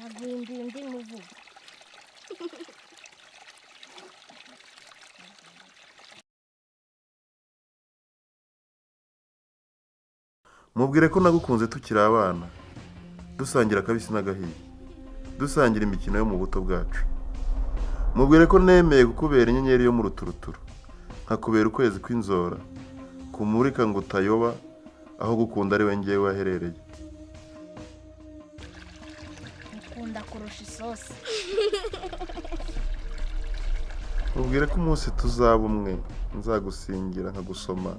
Naguhimbiye undi muvugo. Mubwire ko nagukunze tukiri abana, dusangira akabisi n'agahiye, dusangira imikino yo mu buto bwacu. Mubwire ko nemeye kukubera inyenyeri yo mu ruturuturu, nkakubera ukwezi kw'inzora kumurika ngo utayoba aho gukunda ari we ngewe waherereye. Mukunda kurusha isosi. Mubwire ko umunsi tuzaba umwe nzagusingira, nkagusoma,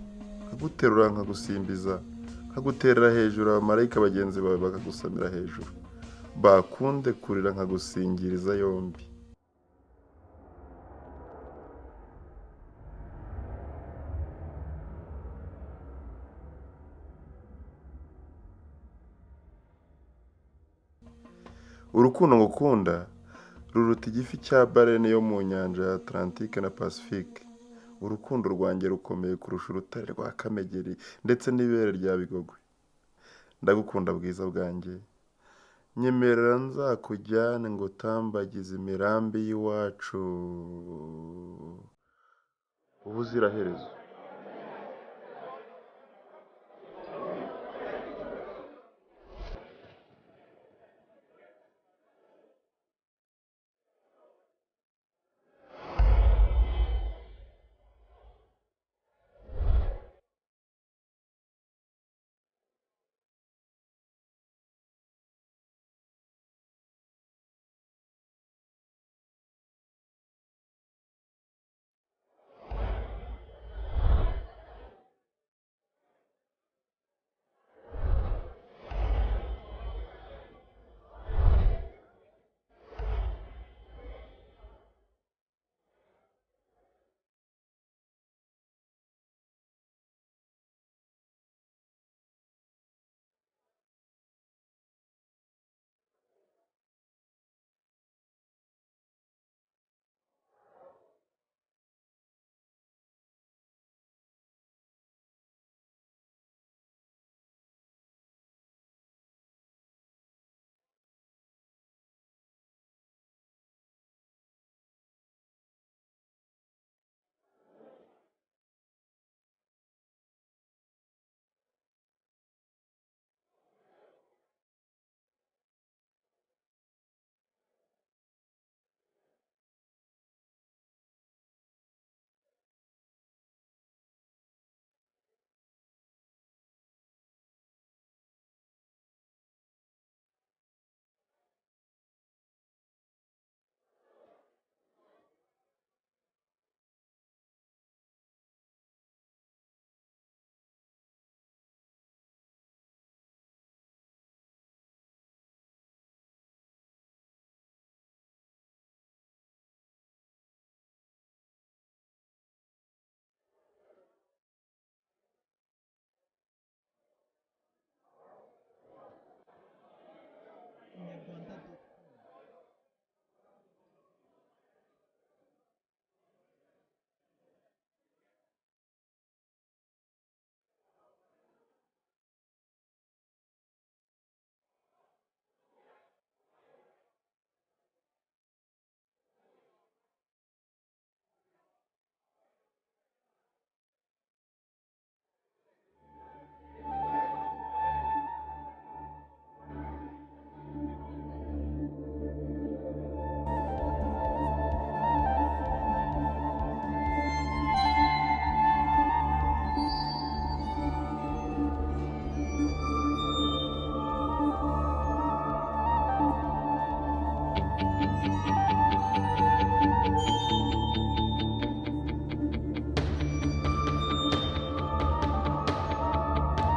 nkaguterura, nkagusimbiza, nkaguterera hejuru, abamarayika bagenzi bawe bakagusamira hejuru, bakunde kurira nkagusingiriza yombi. Urukundo ngukunda ruruta igifi cya barene yo mu nyanja ya Atlantike na Pacifique. Urukundo rwanjye rukomeye kurusha urutare rwa Kamegeri ndetse n'ibere rya Bigogwe. Ndagukunda bwiza bwanjye, nyemerera nzakujyane ngo utambagize imirambi y'iwacu ubuziraherezo.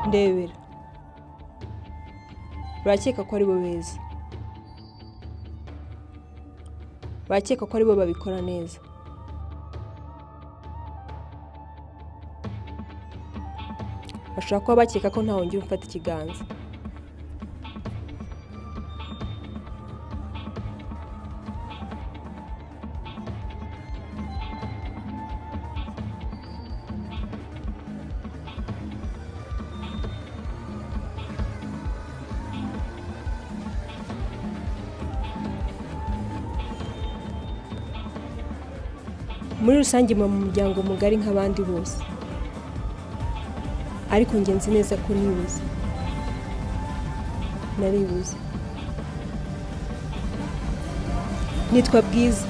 Ndebera, barakeka ko aribo beza, barakeka ko aribo babikora neza. Bashobora kuba bakeka ko ntawe ngira umfata ikiganza. Muri rusange muba mu muryango mugari nk'abandi bose, ariko njye nzi neza ko nibuze, naribuze. Nitwa Bwiza.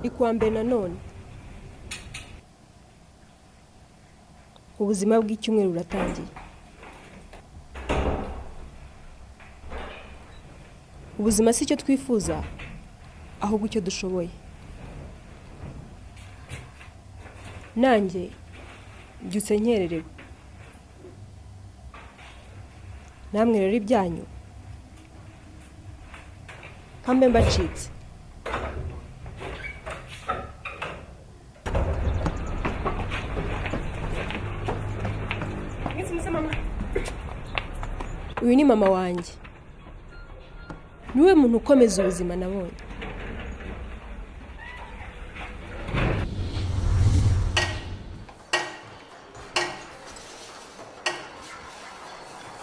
Ni kuwa mbere nanone, ubuzima bw'icyumweru buratangiye. Ubuzima si icyo twifuza, ahubwo icyo dushoboye. Nanjye mbyutse nkererewe, namwe rero ibyanyu kambe mbacitse. Uyu ni mama wanjye, niwe muntu ukomeza ubuzima nabonye.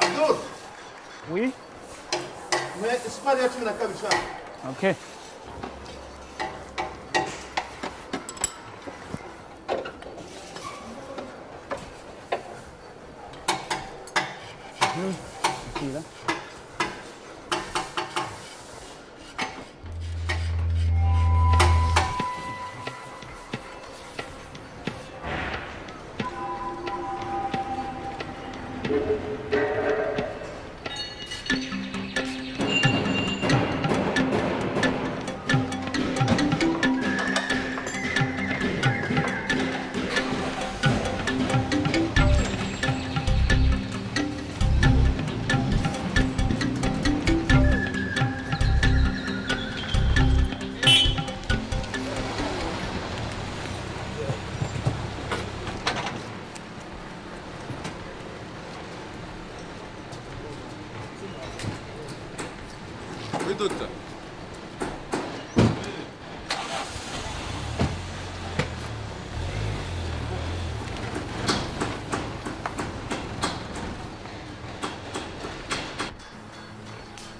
Abdul, Oui. mwe isukari ya 12 sha. Okay. Akira. Oui, docteur.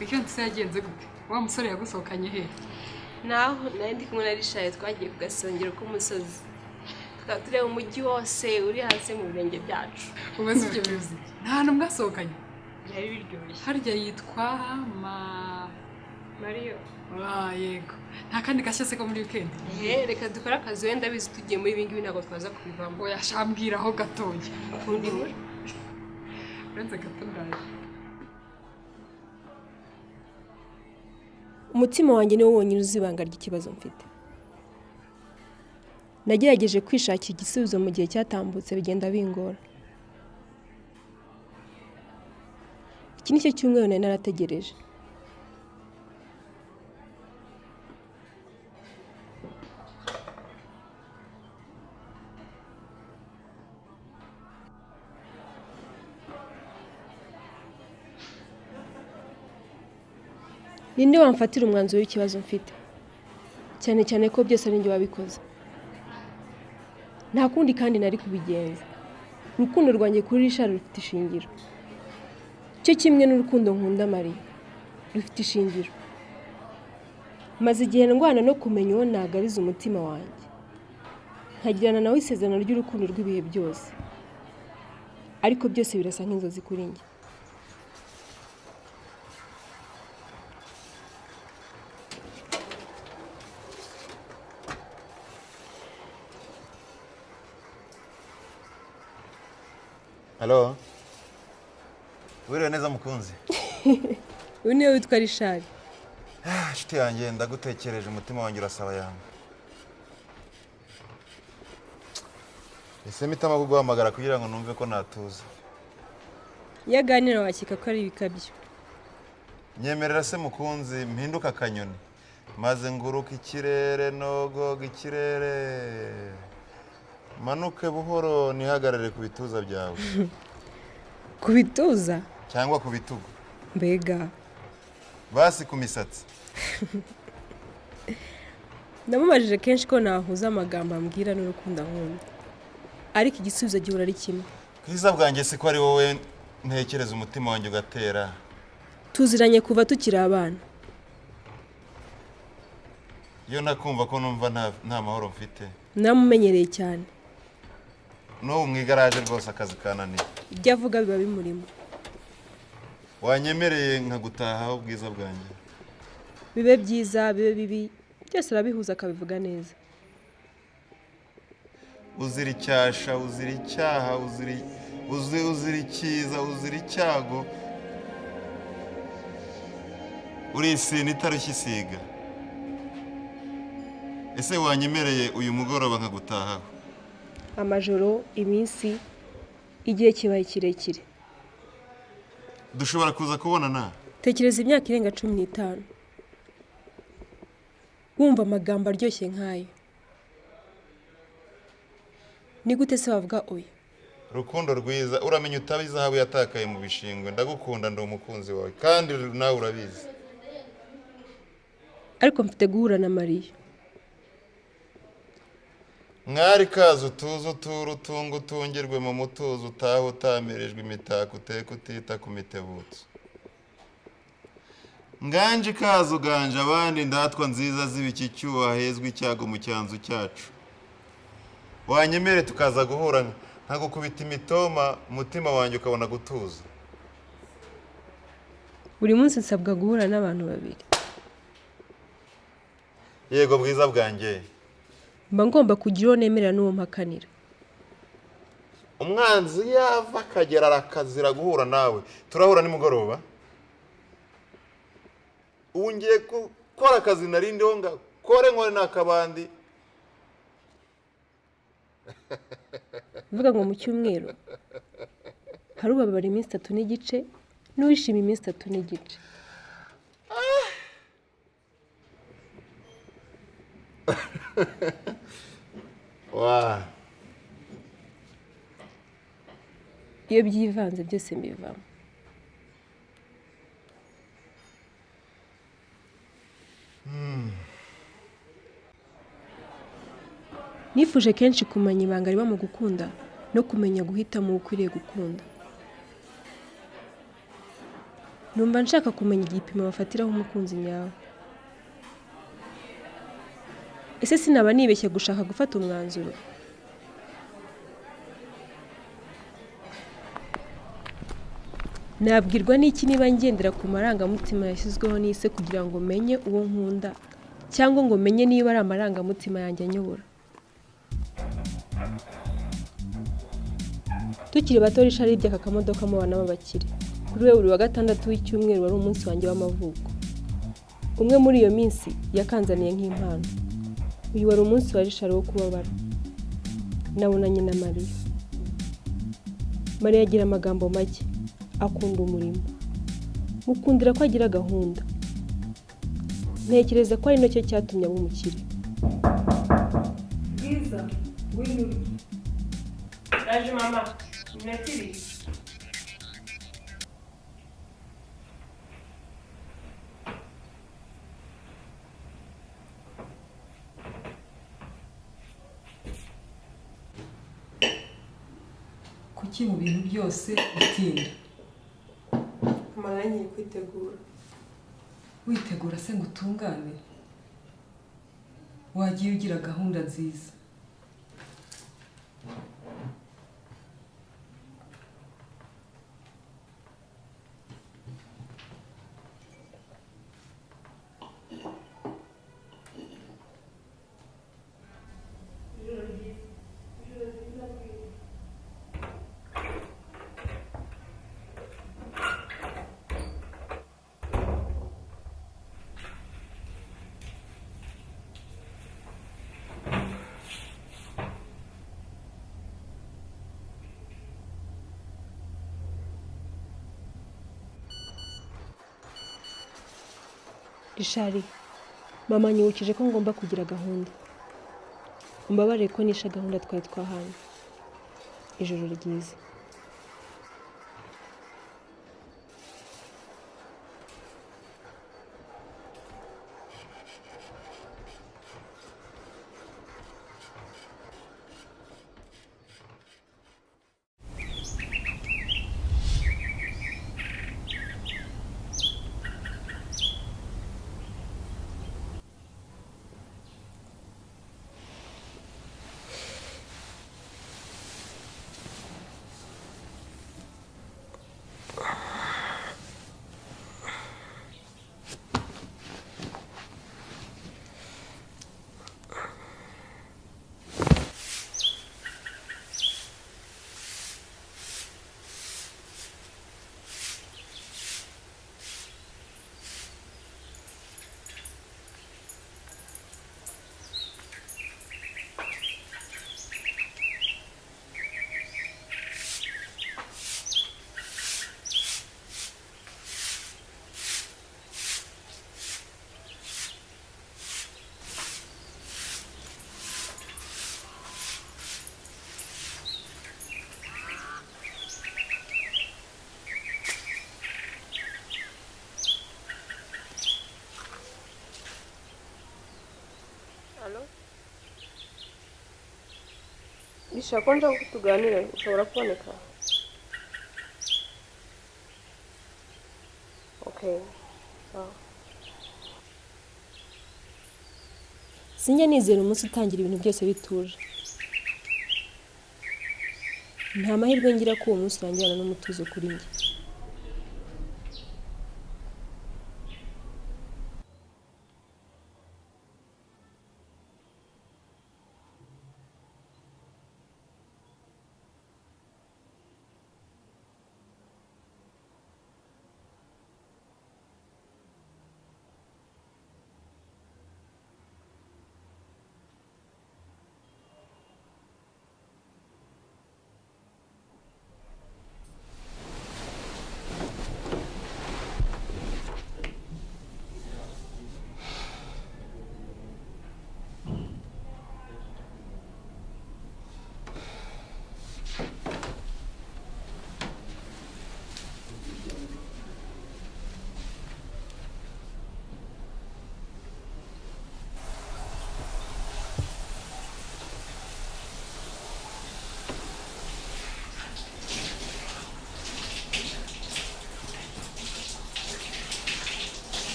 Weekend se yagenze gute? Wa musore yagusohokanye he? Naho nari ndi kumwe na Richard, twagiye ku gasongero k'umusozi, tukaba tureba umujyi wose uri hasi mu birenge byacu. Umaze ibyo bizi. Nta hantu mwasohokanye. Byari biryoshye. Harya yitwa ma Mario. Ah, yego. Nta kandi gashya se ko muri weekend? Reka dukore akazi, wenda bizi tugiye muri ibi ngibi ntabwo twaza kubivamo. Oya shambwira aho gatoya. Ukunda inkuru? Urenze gato ndaje. Umutima wanjye niwo wonyine uzi ibanga ry'ikibazo mfite. Nagerageje kwishakira igisubizo mu gihe cyatambutse, bigenda bingora. Iki ni cyo cyumweru nari narategereje. Ninde wamfatira umwanzuro w'ikibazo mfite, cyane cyane ko byose ari njye wabikoze? Nta kundi kandi nari kubigenza. Urukundo rwanjye kuri Richard rufite ishingiro, cyo kimwe n'urukundo nkunda Mariya rufite ishingiro. Maze igihe ndwana no kumenya uwo nagabiza umutima wanjye, nkagirana nawe isezerano ry'urukundo rw'ibihe byose, ariko byose birasa nk'inzozi kuri njye. Halo. Wiriwe neza mukunzi. Uyu niwe witwa Richard. Inshuti yanjye, ndagutekereje, umutima wanjye urasaba yanga. Ese mpitamo kuguhamagara kugira ngo numve ko natuza. Iyo aganira wakeka ko ari ibikabyo. Nyemerera se mukunzi, mpinduka akanyoni maze nguruka ikirere, nogoga ikirere, manuke buhoro nihagarare ku bituza byawe. Ku bituza? Cyangwa ku bitugu. Mbega! Basi ku misatsi. Namubajije kenshi ko nahuza amagambo ambwira n'urukundo ankunda, ariko igisubizo gihora ari kimwe. Bwiza bwanjye, si ko ari wowe ntekereza umutima wanjye ugatera? Tuziranye kuva tukiri abana. Iyo nakumva ko numva nta mahoro mfite. Namumenyereye cyane. N'ubu mu igaraje rwose akazi kananiye. Ibyo avuga biba bimurimo. Wanyemereye nkagutahaho, bwiza bwanjye? Bibe byiza, bibe bibi, byose arabihuza akabivuga neza. Uzira icyasha, uzira icyaha, uzira uzira icyiza, uzira icyago, uri isina itarushya isiga. Ese wanyemereye uyu mugoroba nkagutahaho? Amajoro, iminsi, igihe kibaye kirekire. Dushobora kuza kubonana? Tekereza imyaka irenga 15 wumva amagambo aryoshye nk'ayo. Ni gute se wavuga oya? Rukundo rwiza, uramenya utaba izahabu yatakaye mu bishingwe. Ndagukunda, ndi umukunzi wawe kandi nawe urabizi. Ariko mfite guhura na Mariya. Mwari kazi, utuze, uture, utunge, utungirwe mu mutuzo, utahe utamirijwe imitako, uteke utita ku mitebutso. Nganje ikaze, uganje abandi, ndatwa nziza z'ibiki cyuha hezwa icyago mu cyanzu cyacu. Wanyemere tukaza guhura nkagukubita imitoma, umutima wanjye ukabona gutuza? Buri munsi nsabwa guhura n'abantu babiri. Yego, bwiza bwanjye. Mba ngomba kugira uwo nemerera n'uwo mpakanira. Umwanzi yava akagera arakazira guhura nawe. Turahura nimugoroba. Ubu ngiye gukora akazi narindiho, ngakore nkore n'akabandi. Mvuga ngo mu cyumweru hari ubabara iminsi 3 n'igice n'uwishima iminsi 3 n'igice. Wa. Iyo byivanze byose mbivamo. Nifuje kenshi kumenya ibanga riba mu gukunda no kumenya guhitamo uwo ukwiriye gukunda. Numva nshaka kumenya igipimo bafatiraho umukunzi nyawe. Ese sinaba nibeshye gushaka gufata umwanzuro? Nabwirwa n'iki niba ngendera ku marangamutima yashyizweho n'isi kugira ngo menye uwo nkunda, cyangwa ngo menye niba ari amarangamutima yanjye anyobora? Tukiri bato, Richard yibye aka kamodoka mu bana b'abakire. Kuri we, buri wa gatandatu w'icyumweru wari umunsi wanjye w'amavuko. Umwe muri iyo minsi yakanzaniye nk'impano. Uyu wari umunsi wa Richard wo kubabara. Nabonanye na Mariya. Mariya agira amagambo make, akunda umurimo. Mukundira ko agira gahunda. Ntekereza ko ari nacyo cyatumye aba umukire. Bwiza, ngwino urye. Naje mama, iminota 2. Kuki mu bintu byose utinda? Mama, ngiye kwitegura. Witegura se ngo utungane? Wagiye ugira gahunda nziza. Richard, mama anyibukije ko ngomba kugira gahunda. Umbabarire ko nishe gahunda twari twahanye. Ijoro ryiza. Bishaka ko nshaka ko tuganira, ushobora kuboneka? Okay. Sawa. Sinjya nizera umunsi utangira ibintu byose bituje. Nta mahirwe ngira ko uwo munsi urangirana n'umutuzo kuri njye.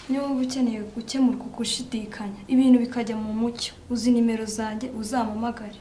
Niba uba ukeneye gukemurwa gushidikanya ibintu bikajya mu mucyo, uzi nimero zanjye uzampamagare.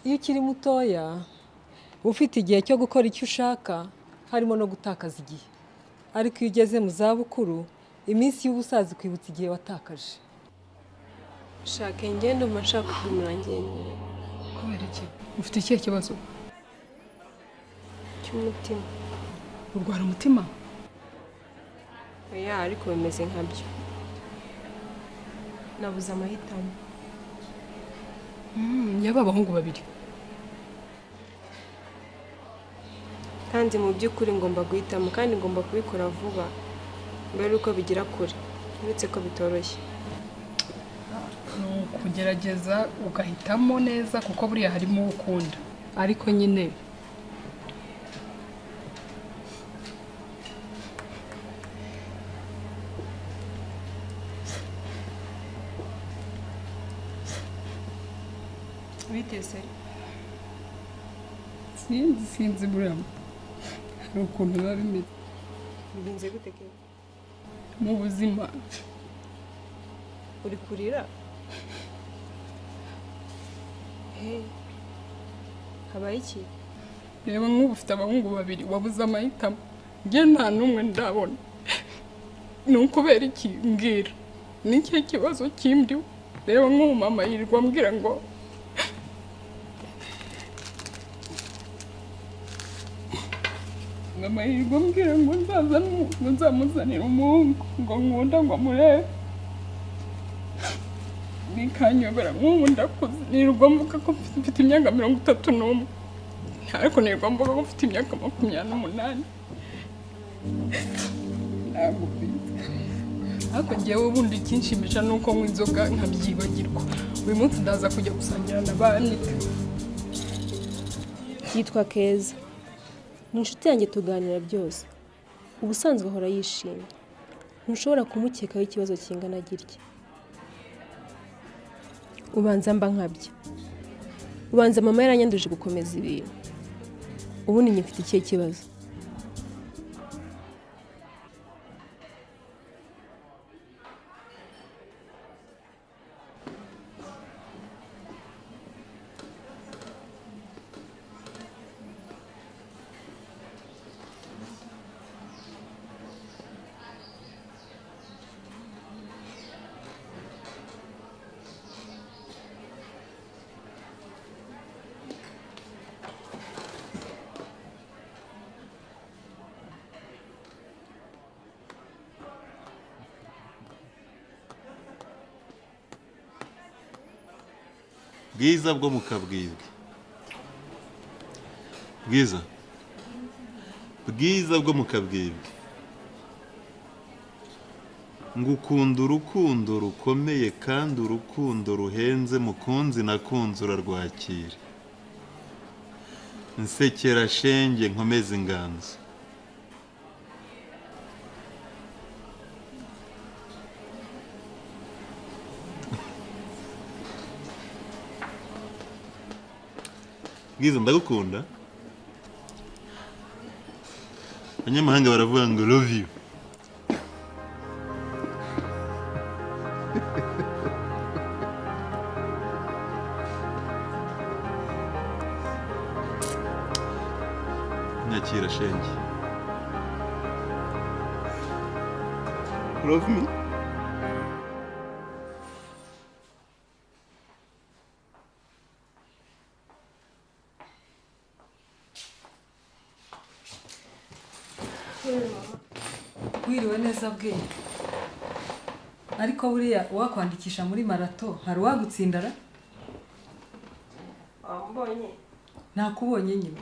Iyo ukiri mutoya uba ufite igihe cyo gukora icyo ushaka, harimo no gutakaza igihe. Ariko iyo ugeze mu zabukuru, iminsi y'ubusaza ikwibutsa igihe watakaje. Shaka ingendo mba nshaka kugumira njyenyine. Kubera iki? Ufite ikihe kibazo? Cy'umutima. Urwara umutima? Oya, ariko bimeze nkabyo. Nabuze amahitamo. Yaba abahungu babiri. Kandi mu by'ukuri ngomba guhitamo, kandi ngomba kubikora vuba mbere yuko bigira kure, uretse ko bitoroshye. Ni ukugerageza ugahitamo neza, kuko buriya harimo uwo ukunda. Ariko nyine Biteze. Sinzi buriya hari ukuntu biba bimeze. Bigenze gute ke? Mu buzima. Uri kurira? Hey. Habaye iki? Reba nk'ubu ufite abahungu babiri wabuze amahitamo. Njye nta n'umwe ndabona. Ni ukubera iki mbwira? Ni ikihe kibazo kimdiwe? Reba nk'ubu mama yirirwa ambwira ngo mama yirirwa ambwira ngo nzamuzanire umuhungu ngo nkunda ngo amurebe. Bikanyobera nk'ubu ndakuze nirirwa mvuga ko mfite imyaka 31, ariko nirirwa mvuga ko mfite imyaka 28. Ntabwo mbizi. Ariko njyewe ubundi ikinshimisha ni uko nywa inzoga nkabyibagirwa. Uyu munsi ndaza kujya gusangira na ba Anita. Yitwa Keza. Ni inshuti yanjye tuganira byose. Ubusanzwe ahora yishimye. Ntushobora kumukekaho ikibazo kingana gitya. Ubanza mba nkabya. Ubanza mama yaranyanduje gukomeza ibintu. Ubundi njye mfite ikihe kibazo? Bwiza bwo mu kabwibwi. Bwiza. Bwiza bwo mu kabwibwi. Ngukunda urukundo rukomeye kandi urukundo ruhenze mukunzi nakunze urarwakira. Nsekera shenge nkomeze inganzo. Bwiza ndagukunda. Abanyamahanga baravuga ngo love you. Nyakira shenge. Love me. Wiriwe neza bwe. Ariko buriya uwakwandikisha muri marato hari uwagutsindara? Wambonye? Nakubonye nyine.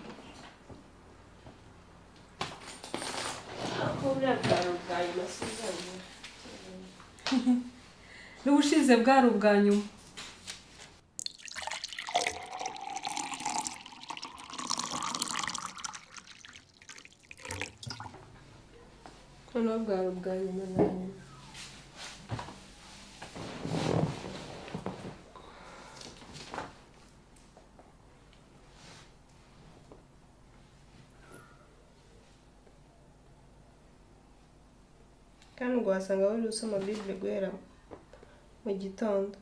Ariko buriya bwari ubwa nyuma sinzongera. N'ubushize bwari ubwa nyuma. Noneho bwari ubwa nyuma na nyuma. Kandi ngo wasanga wari usoma Bible guhera mu gitondo.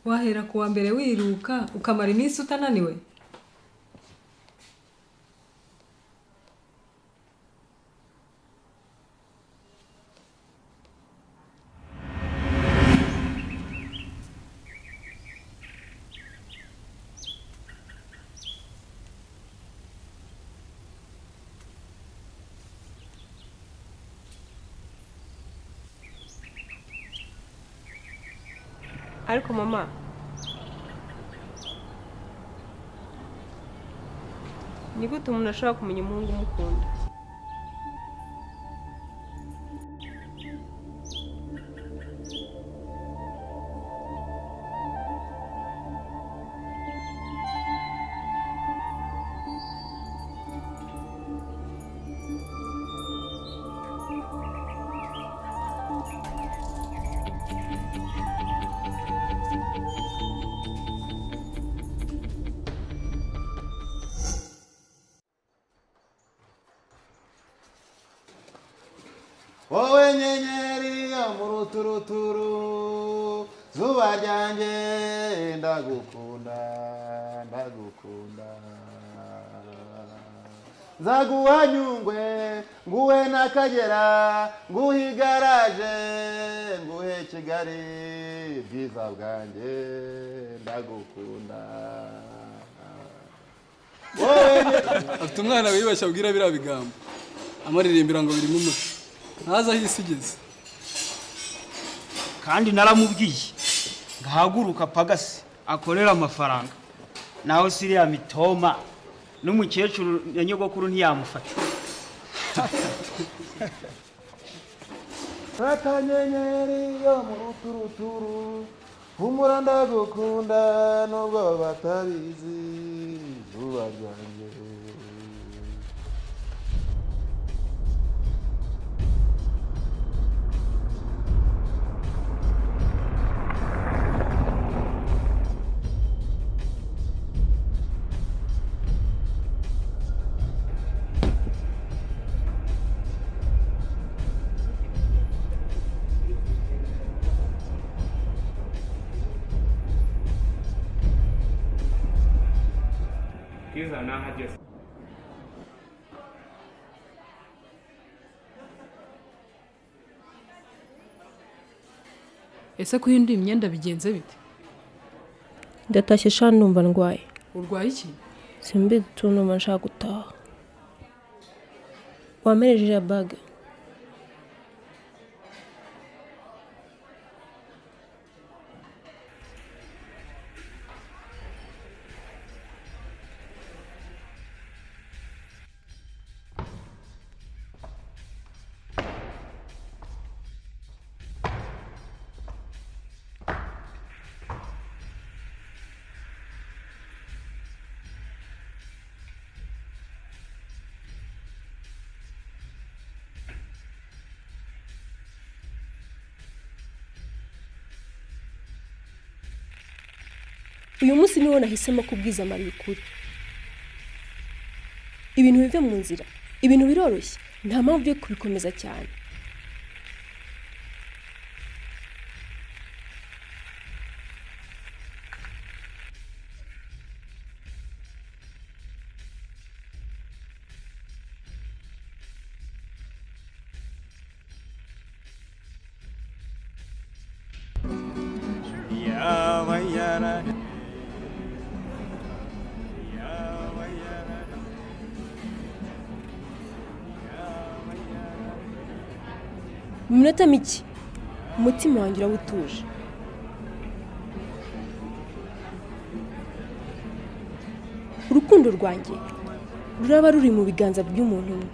Wahera kuwa mbere wiruka ukamara iminsi utananiwe? Ariko mama, ni gute umuntu ashobora kumenya umuhungu umukunda? Wowe nyenyeri yo mu ruturuturu, zuba ryanjye, ndagukunda, ndagukunda. Nzaguha Nyungwe, nguhe n'Akagera, nguhe igaraje, nguhe Kigali, bwiza bwanjye, ndagukunda. Afite umwana wiyubashye abwira biriya bigambo amuririmbira ngo birimo umuco, ntazi aho isi igeze. Kandi naramubwiye ngahaguruka pagasi akorera amafaranga, naho siriya mitoma n'umukecuru na nyogokuru ntiyamufata. Akanyenyeri yo mu ruturuturu, humura ndagukunda nubwo batabizi, zuba ryanjye. Bwiza, nahageze. Ese ko uhinduye imyenda, bigenze bite? Ndatashye sha, ndumva ndwaye. Urwaye iki? Simbizi tu, ndumva nshaka gutaha. Wampereje iriya bag? Uyu munsi niwo nahisemo kubwiza Mariya ukuri, ibintu bive mu nzira. Ibintu biroroshye, nta mpamvu yo kubikomeza cyane. Yaba yara yaba yara. Mu minota mike umutima wanjye uraba utuje. Urukundo rwanjye ruraba ruri mu biganza by'umuntu umwe.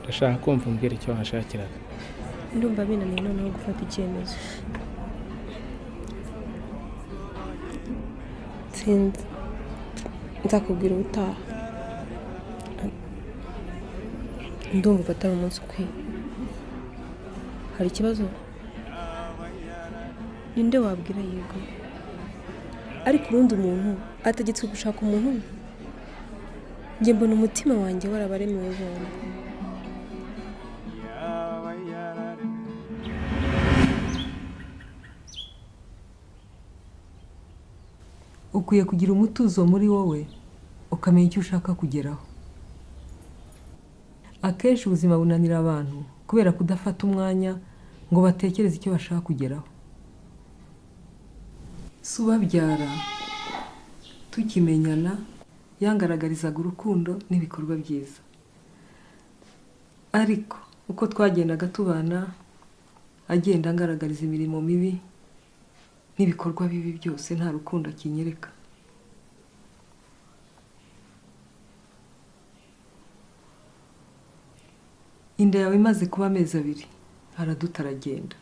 Ndashaka kumva umbwira icyo wanshakiraga. Ndumva binaniye noneho gufata icyemezo. Sinzi, nzakubwira ubutaha. Ndumva atari umunsi ukwiye. Hari ikibazo? Ninde wabwira yego? Ariko urundi umuntu ategetswe gushaka umuntu umwe. Njye mbona umutima wanjye warabaremewe bombi. Yaba yararemye. Ukwiye kugira umutuzo muri wowe, ukamenya icyo ushaka kugeraho. Akenshi ubuzima bunanira abantu kubera kudafata umwanya ngo batekereze icyo bashaka kugeraho. Si ubabyara, tukimenyana yangaragarizaga urukundo n'ibikorwa byiza, ariko uko twagendaga tubana agenda angaragariza imirimo mibi n'ibikorwa bibi byose, nta rukundo akinyereka. Inda yawe imaze kuba amezi 2 araduta aragenda.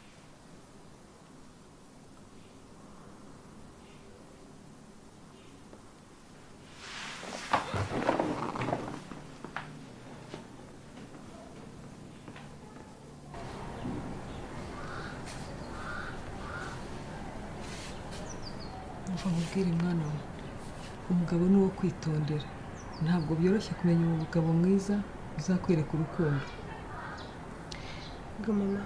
Umva nkubwire mwana we, umugabo ni uwo kwitondera. Ntabwo byoroshye kumenya umugabo mwiza uzakwereka urukundo. Yego mama.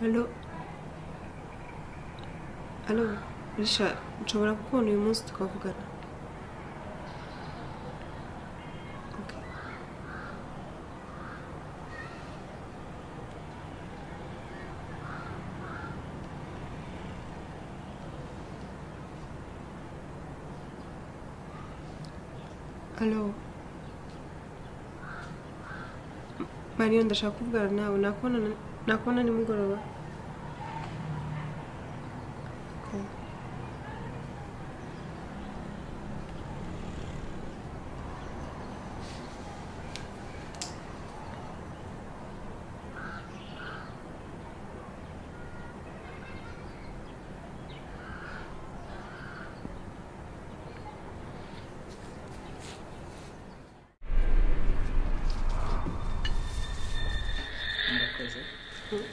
Allo? Allo, Risha, nshobora kukubona uyu munsi tukavugana? Okay. Allo? Mariyo, ndashaka kuvugana nawe. Nakubona nimugoroba? Okay. Murakoze. Murakoze.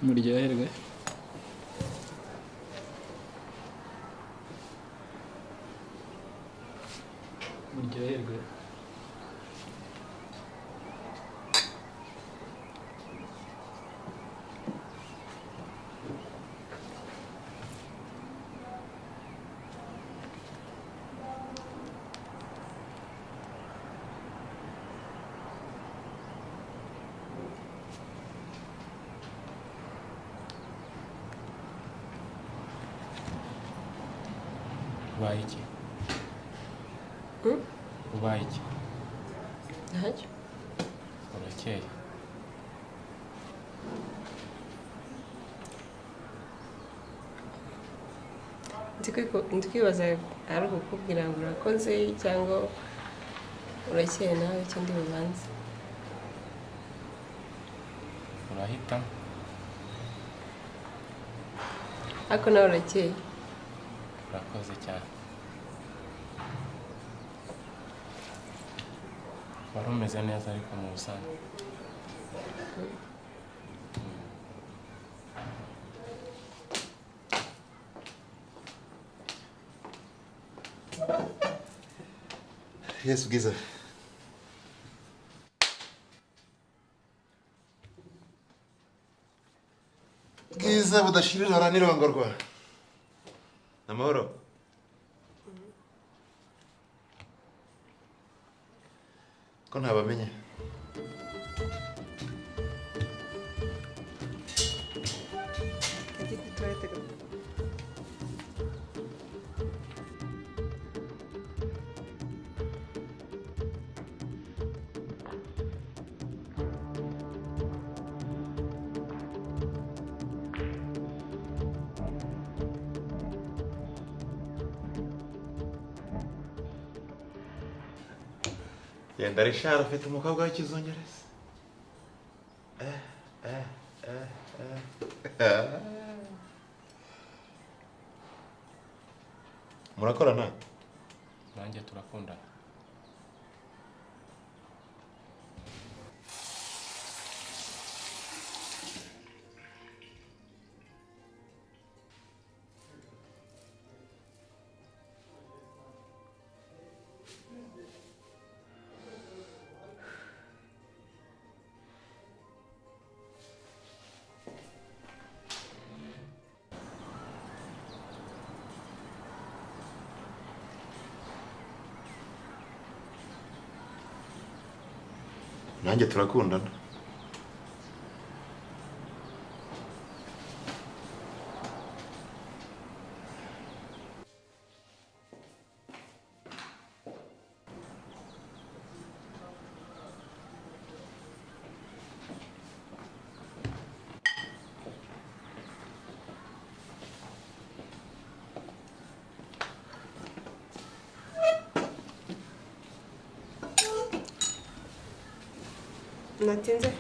Muryoherwe. Muryoherwe. Ubaye iki? Ubaye iki? Ntacyo. Urakeye. Ndi kwibaza ari ukukubwira ngo urakoze cyangwa urakeye, nawe icyo ndi bubanze. Urahitamo. Ariko nawe urakeye. Urakoze cyane. Wari umeze neza ariko mu busanzwe. Yes, Bwiza. Bwiza budashirira n'irongorwa. Amahoro. Ko ntabamenye. Ajye kuri toilette gato. Genda Richard, ufite umukobwa w'ikizungerezi. Eh, eh, eh, eh. Murakorana? Nanjye turakundana. Nanjye turakundana. Natinze?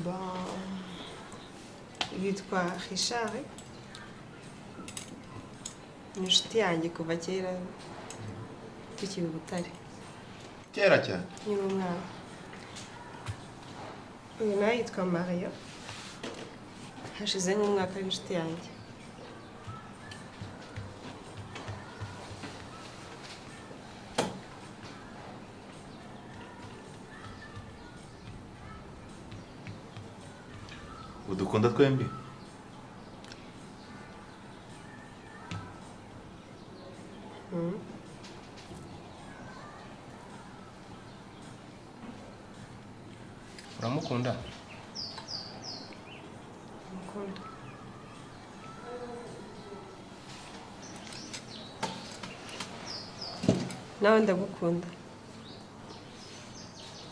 Bon, yitwa Richard, ni inshuti yanjye kuva kera tukiri i Butare. Kera cyane? Nkiri umwana. Uyu nawe yitwa Mario, hashize nk'umwaka ari inshuti yanjye. Udukunda twembi? Uramukunda? Mukunda. Nawe ndagukunda.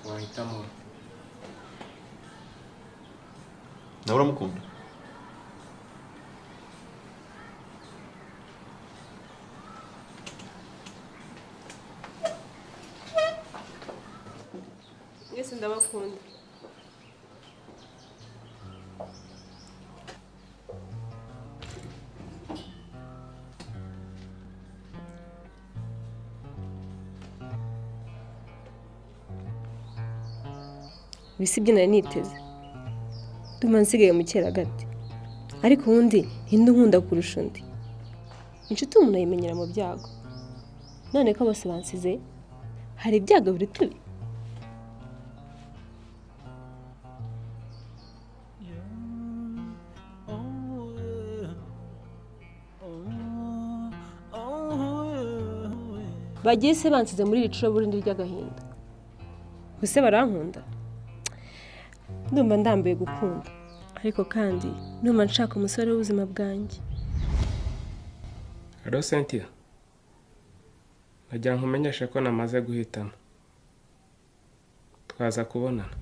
Wahitamo. Nawe uramukunda? Mwese ndabakunda. Ibi si byo nari niteze. Ndumva nsigaye mu cyeragati. Ariko ubundi ninde unkunda kurusha undi? Inshuti umuntu ayimenyera mu byago. None ko bose bansize, hari ibyago biri tubi. Bagiye se bansize muri iri curaburindi ry'agahinda. Gusa barankunda. Ndumva ndambiwe gukunda. Ariko kandi ndumva nshaka umusore w'ubuzima bwanjye. Allo Cynthia. Nagira nkumenyeshe ko namaze guhitamo. Twaza kubonana.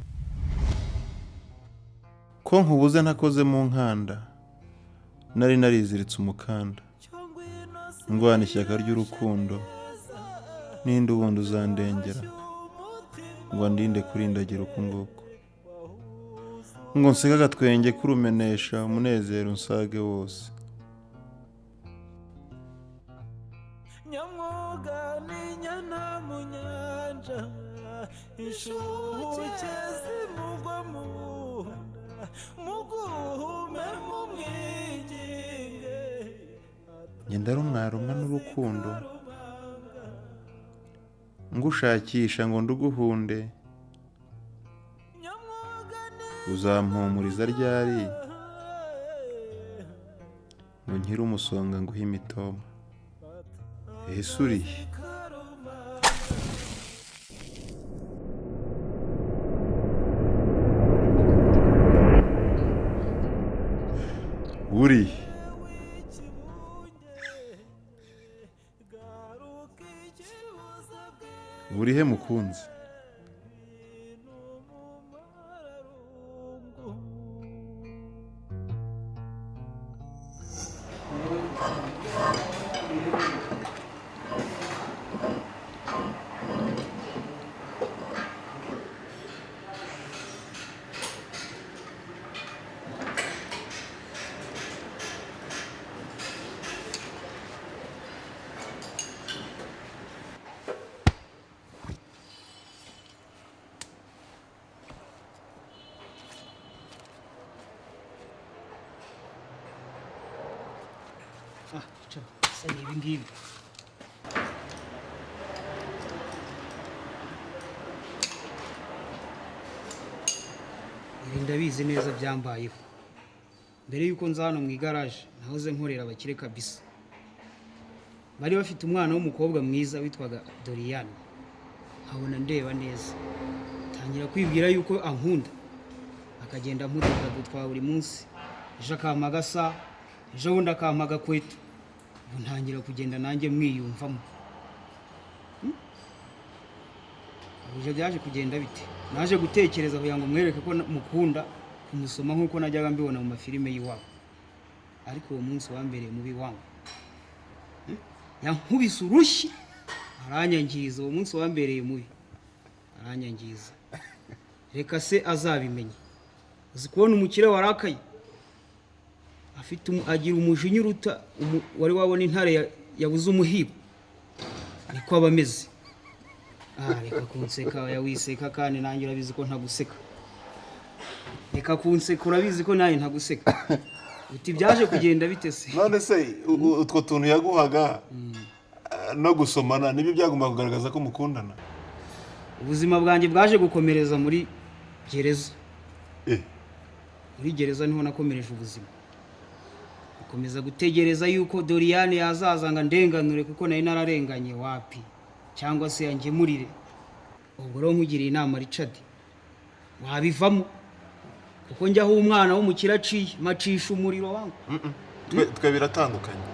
Ko nkubuze ntakoze mu nkanda, nari nariziritse umukanda. Ndwana ishyaka ry'urukundo, ninde ubundi uzandengera ngo andinde kurindagira uku nguku, ngo nsige agatwenge k'urumenesha, umunezero unsage wose. Nyamwoga n'inyana mu nyanja, inshuke zimugwa mu nda, mugume mumwinginge. Njye ndarumwarumwa n'urukundo, ngushakisha ngo nduguhunde, uzampumuriza ryari ngo nkire umusonga nguhe imitoma? Ese urihe? Urihe? Urihe mukunzi? Ah, Richard, se ni ibi ngibi. Ibi ndabizi neza, byambayeho mbere yuko nza hano mu igaraje. Nahoze nkorera abakire kabisa, bari bafite umwana w'umukobwa mwiza witwaga Doriyane. Nkabona ndeba neza, tangira kwibwira yuko ankunda, akagenda ampuduka twa buri munsi. Ejo akampa agasa, ejo bundi akampa agakweto. Ubu ntangira kugenda nanjye mwiyumvamo. Ibyo byaje kugenda bite? Naje gutekereza kugira ngo mwereke ko mukunda, kumusoma nk'uko najyaga mbibona mu mafilime y'iwabo. Ariko uwo munsi wambereye mubi wangu. Yankubise urushyi aranyangiza. Uwo munsi wambereye mubi, aranyangiza. Reka se azabimenye. Uzi kubona umukire warakaye, afite agira umujinya uruta wari wabona intare yabuze umuhigo, niko aba ameze. Ah, reka kunseka. Oya, wiseka kandi nanjye urabizi ko ntaguseka. Reka kunseka, urabizi ko nanjye ntaguseka. Uti byaje kugenda bite se? None se utwo tuntu yaguhaga no gusomana nibyo byagomba kugaragaza ko mukundana? Ubuzima bwanjye bwaje gukomereza muri gereza. Muri gereza niho nakomereje ubuzima, gukomeza gutegereza yuko Doriyane yazaza ngo andenganure, kuko nari nararenganye, wapi, cyangwa se yangemurire. Ubwo rero nkugiriye inama, Richard, wabivamo, kuko njyaho umwana w'umukire aciye macisha umuriro wangu. Twe biratandukanye.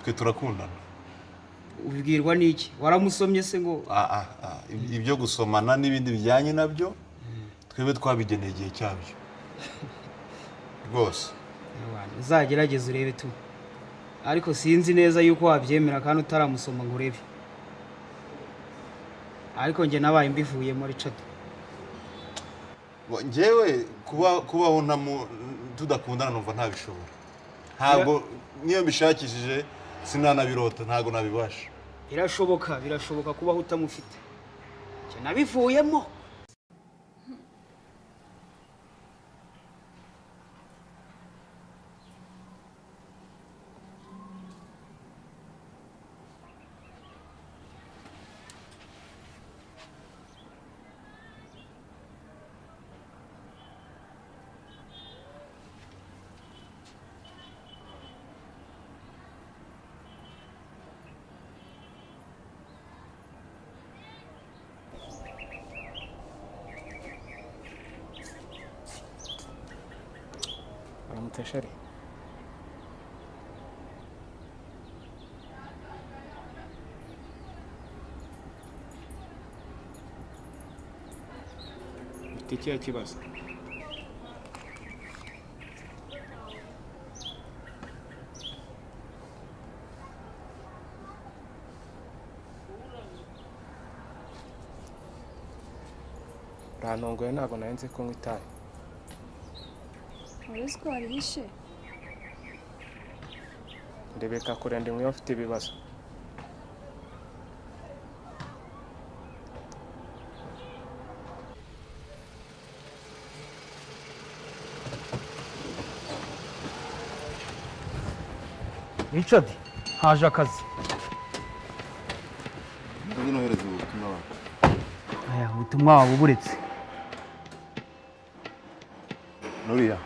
Twe turakundana. Ubibwirwa n'iki? Waramusomye se ngo? Ah, ah, ah, ibyo gusomana n'ibindi bijyanye nabyo, twebwe twabigeneye igihe cyabyo rwose. Uzagerageze urebe tu, ariko sinzi neza yuko wabyemera kandi utaramusoma ngo urebe. Ariko njye nabaye mbivuyemo, Richard. Ngo njyewe kubaho tudakundana numva ntabishobora. Ntabwo niyo mbishakishije sinanabirota, ntabwo nabibasha. Birashoboka, birashoboka kubaho utamufite. Njye nabivuyemo. Uramutse, chérie. Ufite ikihe kibazo? Urantunguye, ntabwo nari nzi kunywa itabi. Wari uzi ko warihishe? Ndebeka kure, ndi mwe ufite ibibazo. Richard, haje akazi. Ngwino nohereza ubutumwa wawe. Aya, ubutumwa wawe uburetse. Nuriya.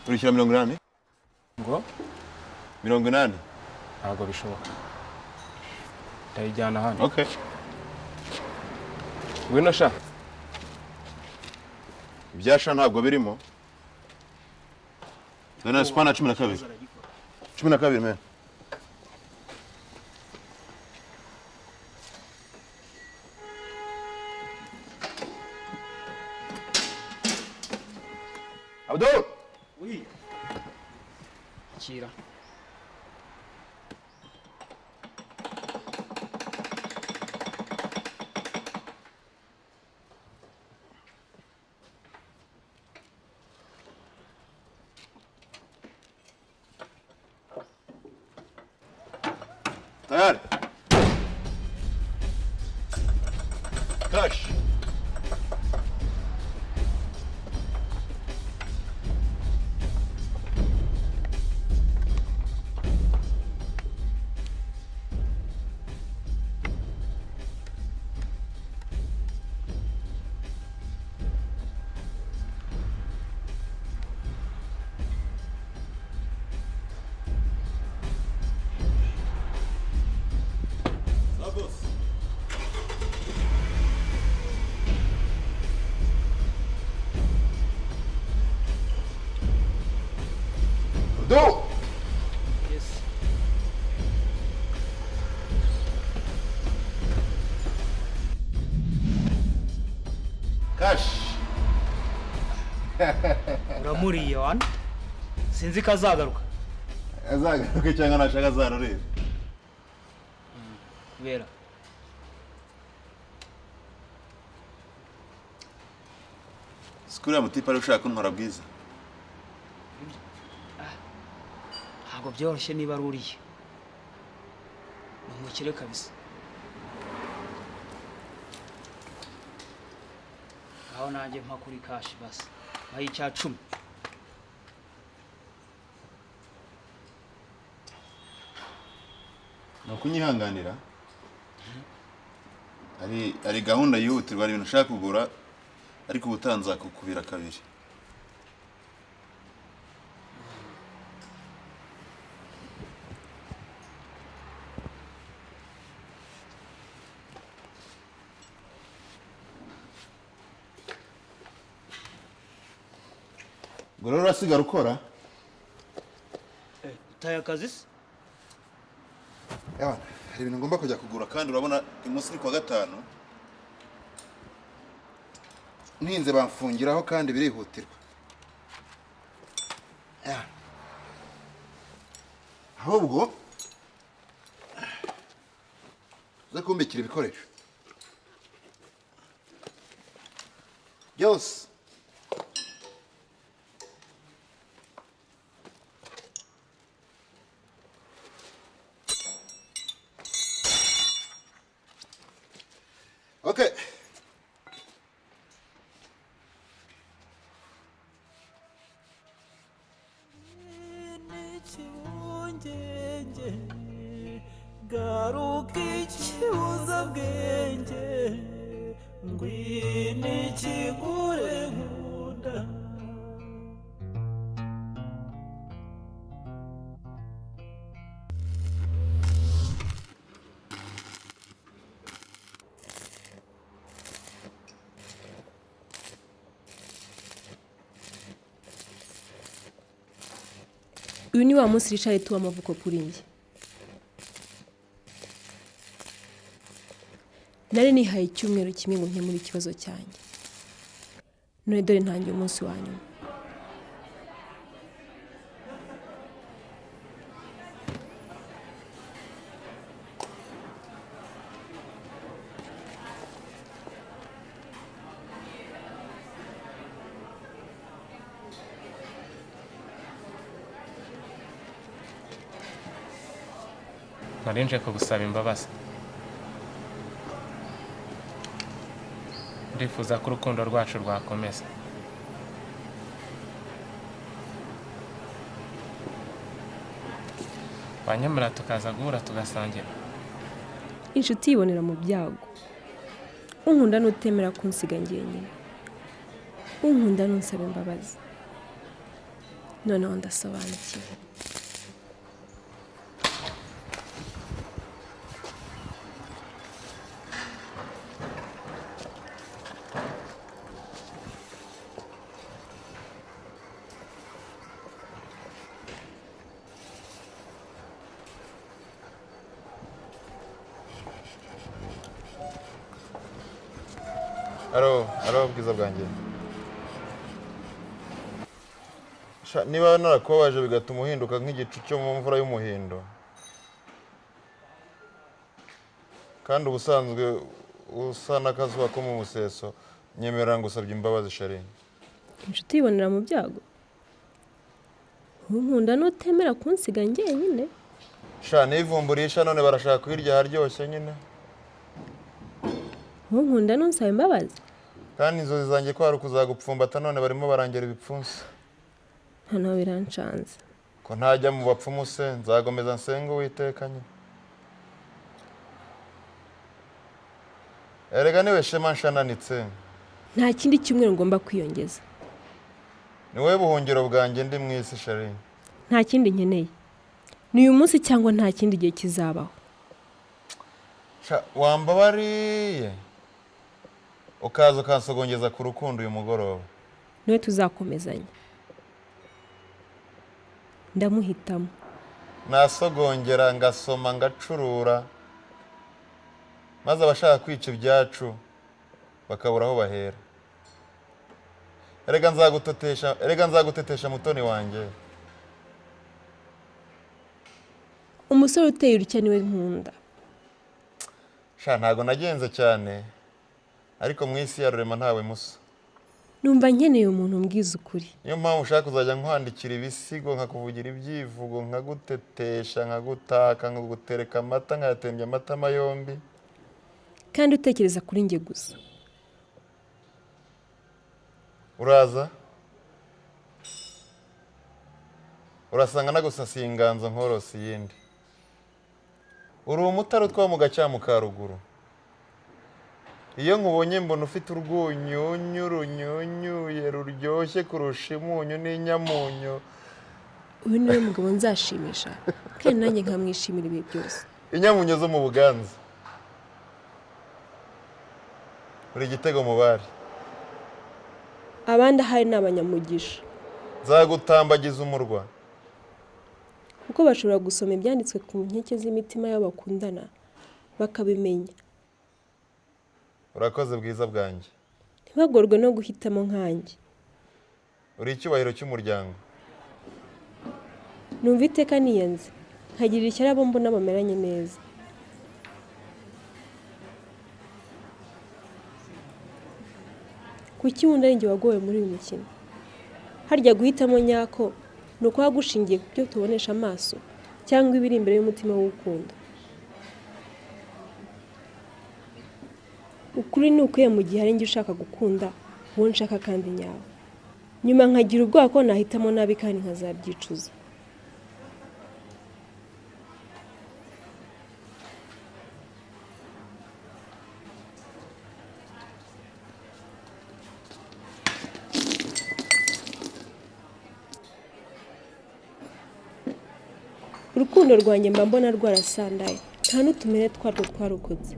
Urishyura 80? Ngo? 80. Ntabwo bishoboka. Ndayijyana hano. Okay. Ngwino sha. Ibyasha ntabwo birimo. Nana spana 12. 12 men. Abdul! Oui. Akira. Tayari. Cash. Boss. Do. Yes. Cash. Uramuriye wana sinzi ko azagaruka. Azagaruke cyangwa nashaka azarorere. Kubera Sikuriya mutipe ari ushaka kuntwara bwiza. Ntabwo byoroshye niba ari uriya. Ni umukire kabisa. Aho nanjye mpa kuri kashi basi. Mpa icya 10. Ni ukunyihanganira. Ari gahunda yihutirwa, hari ibintu ushaka kugura ariko ubutaha nzakukubira kabiri. Ubwo rero urasigara ukora? Utaye akazi se? Yawana, hari ibintu ngomba kujya kugura kandi urabona umunsi ni kuwa 5. Ntinze bamfungiraho kandi birihutirwa. Ahubwo uze kumbikira ibikoresho byose. Okay. Garuka ikibuzabwenge ngwino ikigure nkunda. Uyu ni wa munsi Richard tuwa amavuko kuri njye. Nari nihaye icyumweru kimwe ngo nkemure ikibazo cyanjye. None dore ntangiye umunsi wa nyuma. Nari kugusaba imbabazi. Ndifuza ko urukundo rwacu rwakomeza. Wanyemera tukaza guhura tugasangira. Inshuti yibonera mu byago. Unkunda n'utemera kunsiga njyenyine. Unkunda n'unsaba imbabazi. Noneho ndasobanukiwe. Aro, aro bwiza bwanjye. Niba narakubabaje bigatuma uhinduka nk'igicu cyo mu mvura y'umuhindo. Kandi ubusanzwe usa n'akazuba ko mu museso, nyemerera ngusabye imbabazi Shari. Inshuti yibonera mu byago. Unkunda n'utemera kunsiga njyenyine. Sha, nivumburisha none barashaka kuyirya aharyoshye nyine. Ntunkunda ntunsaba imbabazi. Kandi inzozi zanjye ko hari ukuzagupfumbata, none barimo barangera ibipfunsi. Noneho biranshanze. Ko ntajya mu bapfumu se, nzagomeza nsenga Uwiteka nyine. Erega niwe shema nshananitse. Nta kindi cyumweru ngomba kwiyongeza. Ni wowe buhungiro bwanjye ndi mu isi, chérie. Nta kindi nkeneye, ni uyu munsi cyangwa nta kindi gihe kizabaho. Sha, wambabariye ukaza ukansogongeza ku rukundo uyu mugoroba. Niwe tuzakomezanya, ndamuhitamo. Nasogongera ngasoma ngacurura, maze abashaka kwica ibyacu bakabura aho bahera. Erega nzagutotesha, erega nzagutetesha, mutoni wanjye. Umusore uteye utya niwe nkunda. Sha, ntago nagenze cyane, ariko mu isi ya Rurema ntawe musa. Numva nkeneye umuntu umbwiza ukuri. Niyo mpamvu ushaka kuzajya nkwandikira ibisigo, nkakuvugira ibyivugo, nkagutetesha, nkagutaka, nkagutereka amata, nkayatembya amatama yombi. Kandi utekereza kuri njye gusa. Uraza urasanga nagusasiye inganzo nkorosi iyindi. Uri umutare utwa mu gacyamu ka ruguru. Iyo nkubonye mbona ufite urwunyunyu runyunyuye ruryoshye kurusha imunyu n'inyamunyo. Uyu niwe mugabo nzashimisha, kandi nanjye nkamwishimira ibihe byose. Inyamunyo zo mu Buganza. Uri igitego mu bari. Abandi ahari ni abanyamugisha. Nzagutambagiza umurwa. Kuko bashobora gusoma ibyanditswe ku nkike z'imitima y'abo bakundana bakabimenya. Urakoze bwiza bwanjye. Ntibagorwe no guhitamo nkanjye. Uri icyubahiro cy'umuryango. Numva iteka niyanze, nkagirira ishyari abo mbona bameranye neza. Kuki wunda ari njye wagowe muri uyu mukino? Harya guhitamo nyako ni ukuba gushingiye ku byo tubonesha amaso cyangwa ibiri imbere y'umutima w'ukunda? Ukuri ni ukuye mu gihe ari njye ushaka gukunda uwo nshaka kandi nyawe, nyuma nkagira ubwoba ko nahitamo nabi kandi nkazabyicuza. Urukundo rwanjye mba mbona rwarasandaye, nta n'utumere twarwo twarokotse.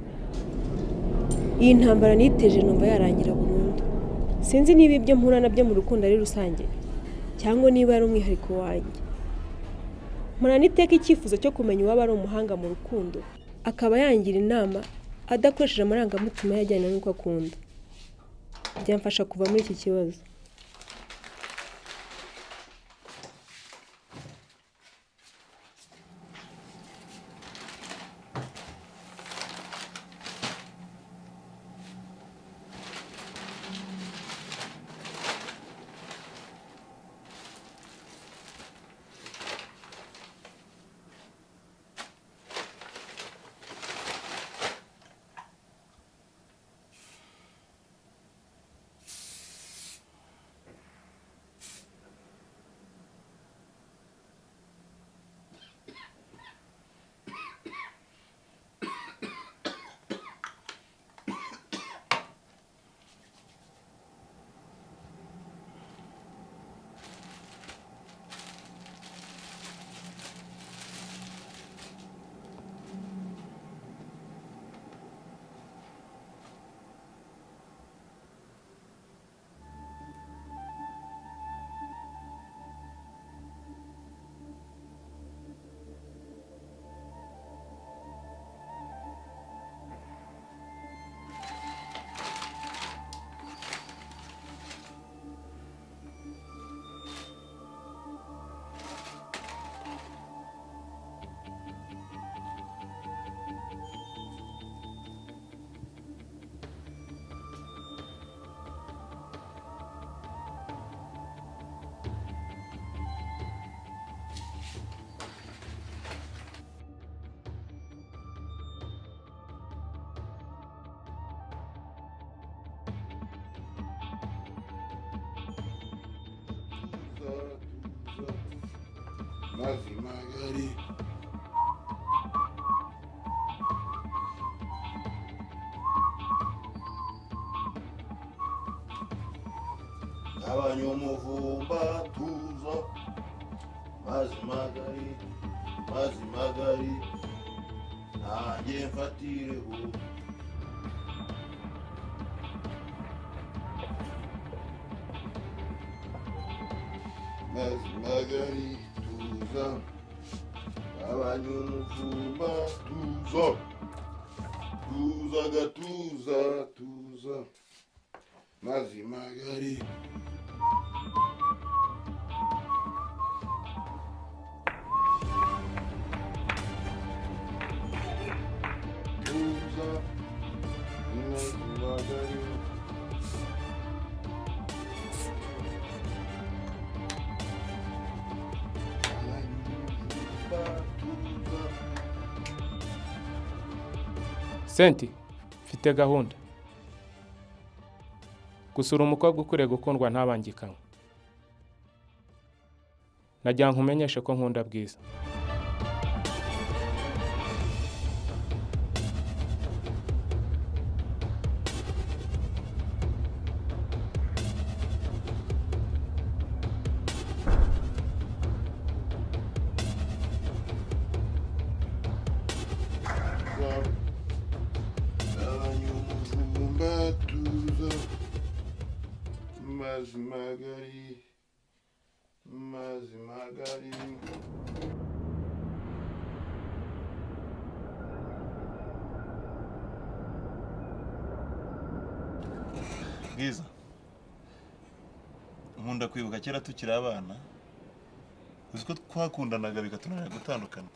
Iyi ntambara niteje numva yarangira burundu. Sinzi niba ibyo mpura nabyo mu rukundo ari rusange cyangwa niba ari umwihariko wanjye. Mpora n'iteka icyifuzo cyo kumenya uwaba ari umuhanga mu rukundo, akaba yangira inama adakoresheje amarangamutima ye ajyanye n'uko akunda. Byamfasha kuva muri iki kibazo. Mazi magari. Abanyamuvumba tuza. Mazi magari, mazi magari. Nanjye mfatireho. Mazi magari tuza. Abanyamuvumba tuza. Tuza gatuza tuza. Mazi magari. Tuza. Mazi magari. Senti, mfite gahunda. Gusura umukobwa ukwiriye gukundwa ntabangikanywe. Nagira nkumenyeshe ko nkunda Bwiza. Abanyamuvumba tuza. Mazi magari, mazi magari. Bwiza, nkunda kwibuka kera tukiri abana, uzi ko twakundanaga bikatunanira gutandukana.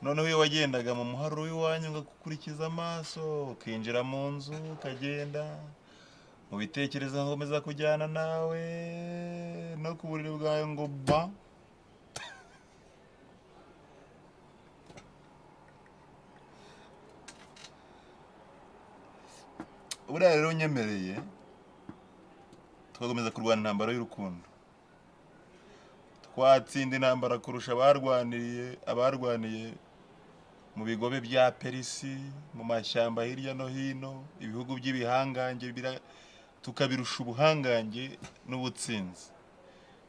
Noneho iyo wagendaga mu muharuro w'iwanyu ngakukurikiza amaso, ukinjira mu nzu ukagenda mu bitekerezo nkomeza kujyana nawe no ku buriri bwawe ngo ba. Buriya rero unyemereye tugakomeza kurwana intambara y'urukundo, twatsinda intambara kurusha abarwaniye mu bigobe bya Perisi, mu mashyamba hirya no hino, ibihugu by'ibihangange tukabirusha ubuhangange n'ubutsinzi.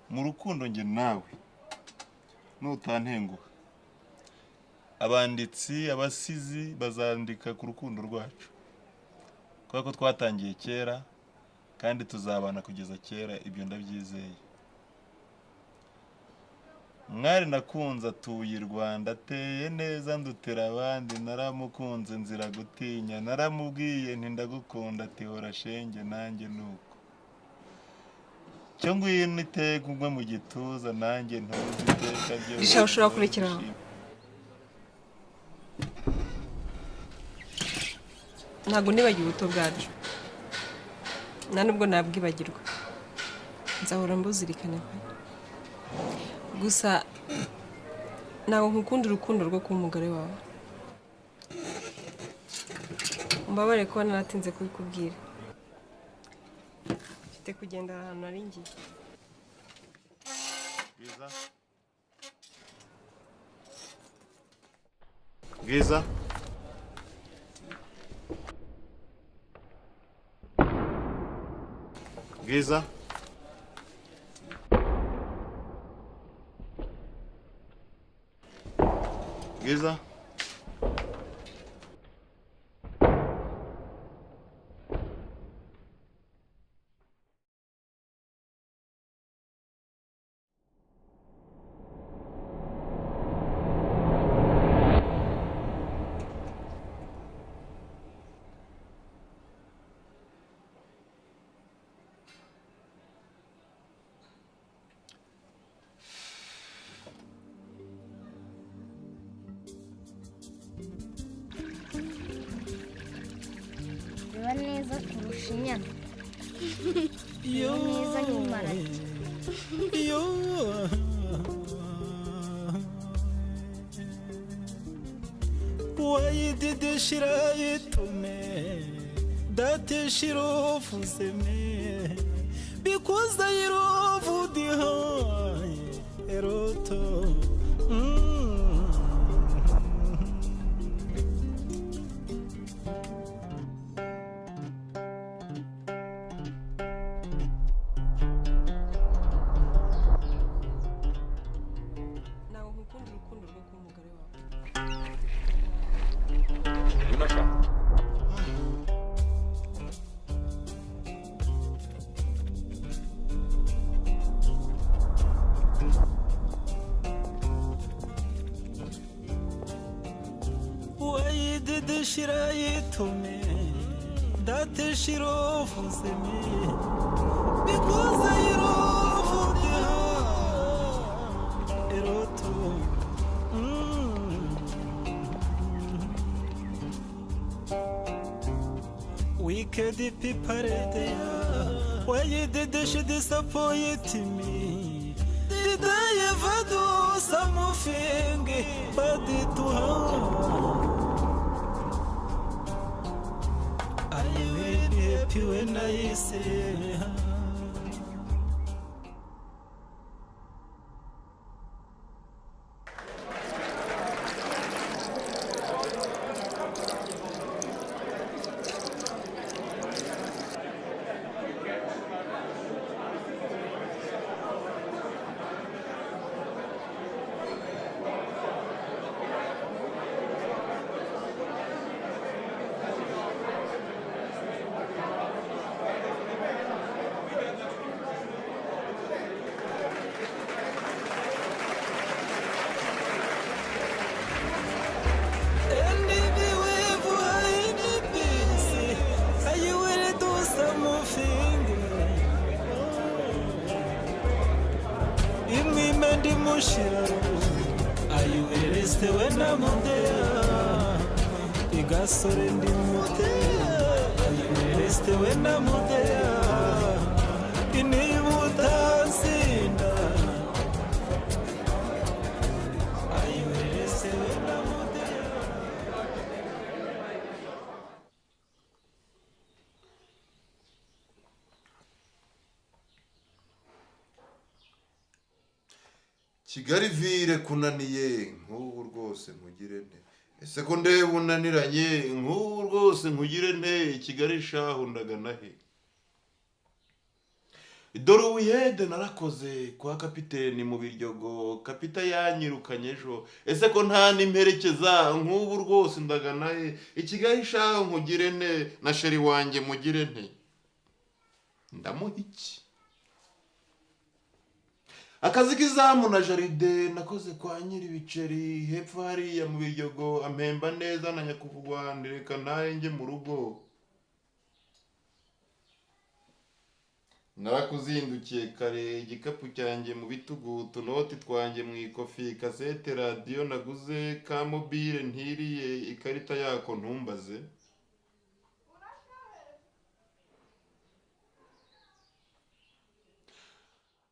Mu rukundo nge nawe nutantenguha, abanditsi abasizi bazandika ku rukundo rwacu, kubera ko twatangiye kera kandi tuzabana kugeza kera, ibyo ndabyizeye. Mwari nakunze atuye i Rwanda, ateye neza ndutera abandi, naramukunze nzira gutinya, naramubwiye nti ndagukunda ati hora shenge nanjye nuko. Cyo ngwino iteka ugwe mu gituza nanjye ntuzi iteka ryose. Richard, ushobora kurekera aho? Ntabwo nibagiwe ubuto bwacu, nta nubwo nabwibagirwa, nzahora mbuzirikana pe. Gusa ntabwo nkukunda urukundo rwo kuba umugore wawe. Umbabare kuba naratinze kubikubwira. Mfite kugenda ahantu nari ngiye. Bwiza. Bwiza. Bwiza. Bwiza. Reba neza kurusha inyana. Reba neza nk'imparage. Wayididishira yitume. Date shirofuseme because I love the high eroto. Ntabwo nkukunda urukundo rwo kuba umugore wawe. Shirayitume date shirofuseme because I love the eroto. Wicked people there, why you did she disappoint me? Did I ever do something bad to her? I will be happy when I see her. Kigali vire kunaniye nk'ubu rwose nkugire nte, ese ko ndeba unaniranye nk'ubu rwose nkugire nte, Kigali shahu ndagana he? Dore ubuyede narakoze kwa kapiteni mu Biryogo, kapita yanyirukanye ejo, ese ko nta n'imperekeza nk'ubu rwose ndagana he? Kigali shahu nkugire nte, na sheri wanjye mugire nte, ndamuha iki? Akazi k'izamu na jaride nakoze kwa nyiri ibiceri hepfo hariya mu Biryogo, ampemba neza na nyakuvugwa ndireka naye njye mu rugo. Narakuzindukiye kare, igikapu cyanjye mu bitugu, utunoti twanjye mu ikofi, kasete radiyo naguze ka mobile ntiriye ikarita yako ntumbaze.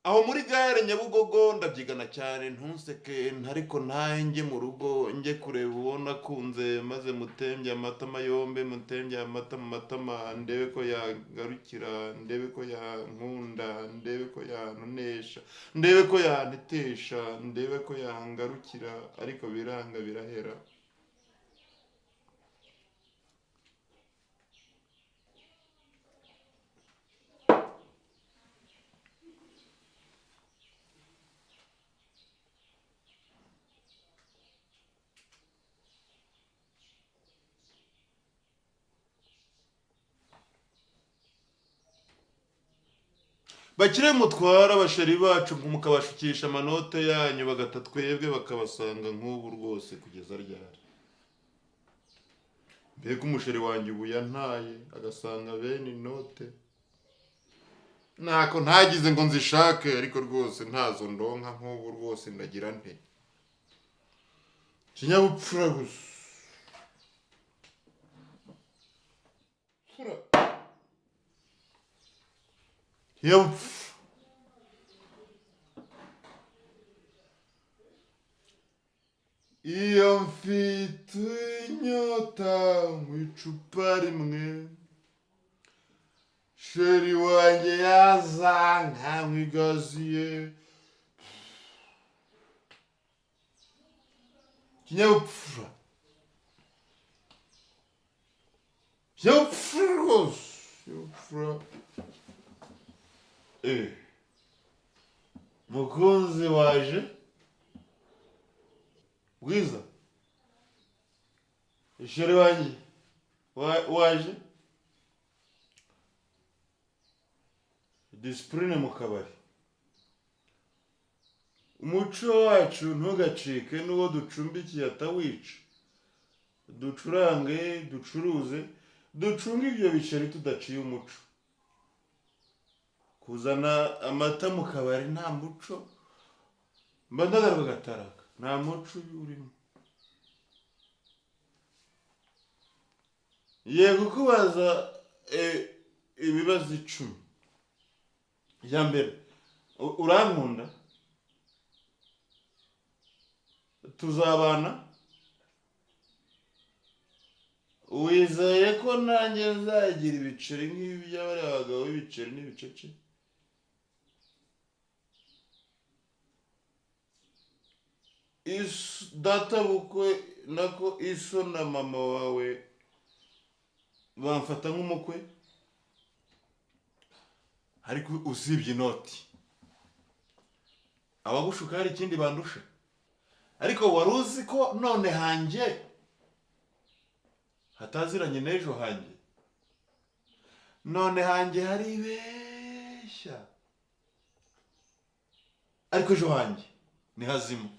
Aho muri gare Nyabugogo ndabyigana cyane ntunseke, ariko ntaye mu rugo njye kureba uwo nakunze, maze mutembye amatama yombi, mutembye amata mu matama, ndebe ko yagarukira, ndebe ko yankunda, ndebe ko yantonesha, ndebe ko yantetesha, ndebe ko yangarukira, ariko biranga birahera. Bakire mutwara abasheri bacu mukabashukisha amanote yanyu bagata twebwe bakabasanga nk'ubu rwose kugeza ryari? Mbega umusheri wanjye ubu yantaye agasanga bene inote, ntako ntagize ngo nzishake, ariko rwose ntazo ndonka nk'ubu rwose ndagira nte? Kinyabupfura gusa. Iyo mfite inyota mu icupa rimwe, Chéri wanjye yaza nkanywa igaziye. Kinyabupfura. Kinyabupfura rwose. Kinyabupfura. Mukunzi waje? Bwiza? Chéri wanjye waje? Disipurine mu kabari. Umuco wacu ntugacike n'uwo ducumbikiye atawica. Ducurange, ducuruze, ducunge ibyo biceri tudaciye umuco. Kuzana amata mu kabari nta muco, mba ndagaruka gataraka, nta muco urimo. Yego kubaza ibibazo 10. Iya mbere, urankunda? Tuzabana? Wizeye ko nanjye nzagira ibiceri nk'ibi by'abariya bagabo b'ibiceri n'ibicece? Data bukwe nako iso na mama wawe bamfata nk'umukwe? Ariko usibye inoti, abagushuka hari ikindi bandusha? Ariko wari uzi ko none hanjye hataziranye n'ejo hanjye? None hanjye haribeshya, ariko ejo hanjye ni hazima.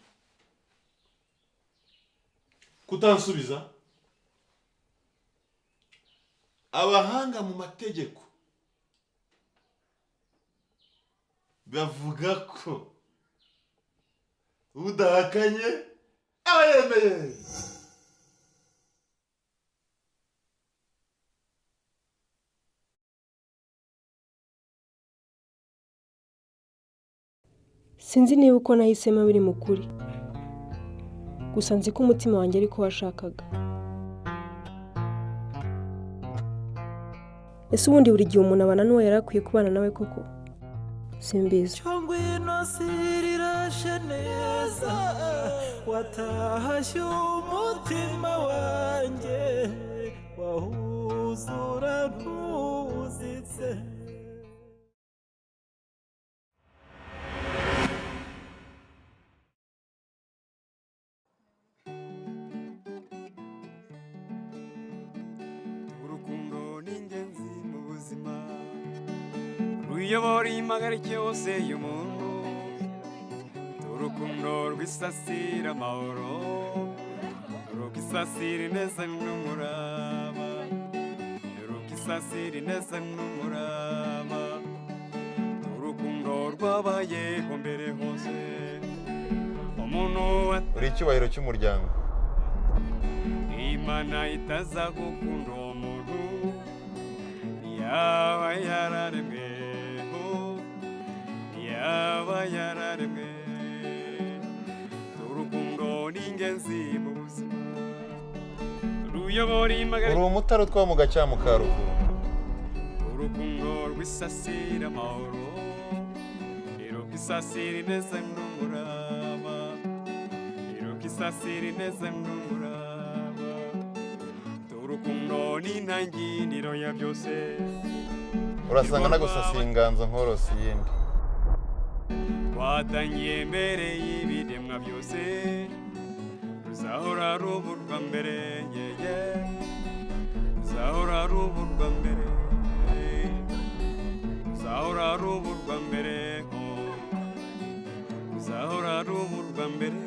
Kutansubiza? Abahanga mu mategeko bavuga ko udahakanye aba yemeye. Sinzi niba uko nahisemo biri mu kuri, gusa nzi ko umutima wanjye ariko washakaga. Ese ubundi buri gihe umuntu abana n'uwo yari akwiye kubana nawe koko? Simbizi. Ngwino sirirashe neza, watahashye umutima wanjye, wahuzura ntuzitse. Urukundo ni ingenzi mu buzima, ruyobora impagarike yose y'umuntu. Urukundo rw'isasira amahoro, rukisasira ineza n'umuraba, rukisasira ineza n'umuraba. Urukundo rwabayeho mbere hose, umuntu uri icyubahiro cy'umuryango. Imana itaza gukunda uwo muntu, yaba yararemwe, yaba yararemwe. Urukundo ni ingenzi mu buzima, ruyobora imbaga. Uri umutare utwa mu gacyamu ka ruguru. Urukundo rw'isasira amahoro, rukisasira ineza n'umuraba, rukisasira ineza n'umuraba. Urukundo ni intangiriro ya byose. Urasanga nagusasiye inganzo nkorosi yindi. Watangiye mbere y'ibiremwa byose, ruzahora ruburwa mbere, yeye, ruzahora ruburwa mbere, ruzahora ruburwa mbere, ruzahora ruburwa mbere,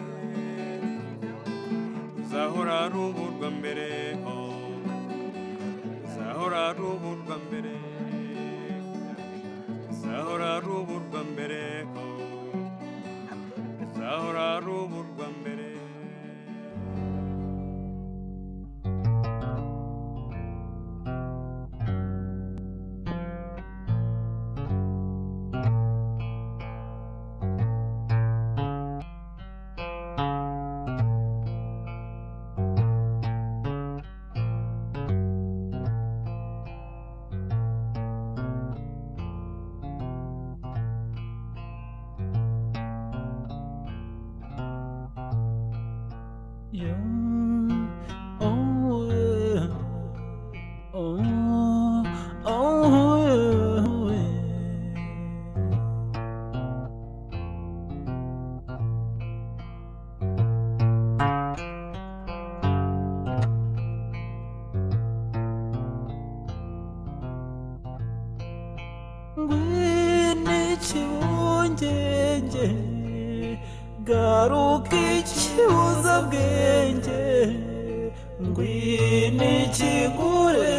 ruzahora ruburwa mbere, ruzahora ruburwa mbere, ruzahora ruburwa mbere, ruzahora ruburwa mbere. Yeah. Oh, yeah. Oh, oh, yeah. Ngwino ikibungenge, garuka ikibuzabwenge, ngwino ikigure.